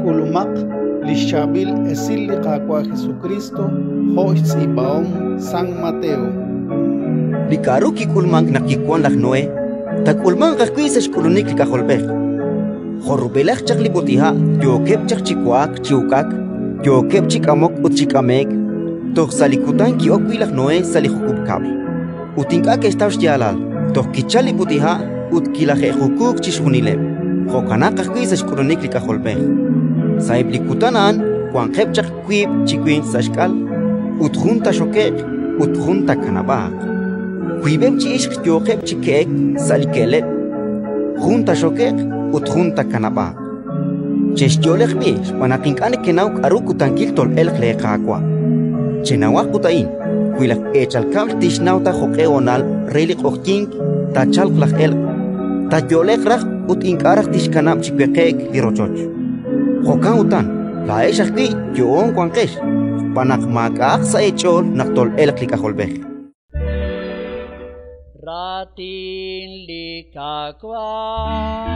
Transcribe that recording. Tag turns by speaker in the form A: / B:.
A: K'ulumaq li xchaab'il esil li Qaawa' Jesukriist jo' xtz'iib'ahom San Mateo.
B: Li k'aru kik'ulmank naq kiwank laj Noé, taak'ulmanq ajwi' sa' xk'ulunik li K'ajolb'ej. Jo' rub'elaj chaq li b'ut'iha' yookeb' chaq chi wa'ak chi uk'ak, yookeb' chi k'amok ut chi k'ame'k, toj sa' li kutan ki'ok wi' laj Noé sa' li jukub' kab'l. Ut ink'a' ke'xtaw xyaalal toj kichalk li b'ut'iha' ut kilaje'jukuuk chixjunileb'. Jo'kanaq ajwi' sa' xk'ulunik li K'ajolb'ej. Sa'eb' li kutan a'an wanqeb' chaq wiib' chi winq sa' xk'al, ut jun taaxoke'q ut jun taakanab'aaq. Wiib'eb' chi ixq yooqeb' chi ke'ek sa' li ke'leb', jun taaxoke'q ut jun taakanab'aaq. Chexyo'leq b'i' xb'aan naq ink'a' nekenaw k'aru kutankil tol'elq leeQaawa'. Chenawaq ut a'in: wi laj eechal kab'l tixnaw ta jo'q'e honal re li q'oqyink taachalq laj elq', taayo'leq raj ut ink'a' raj tixkanab' chi weqe'k li rochoch. Jo'kan utan, laa'ex ajwi' yo'oon wanqex, xb'aan naq maak'a'aq sa' eech'ool naq tol'elq li K'ajolb'ej.
C: Raatin li Qaawa'.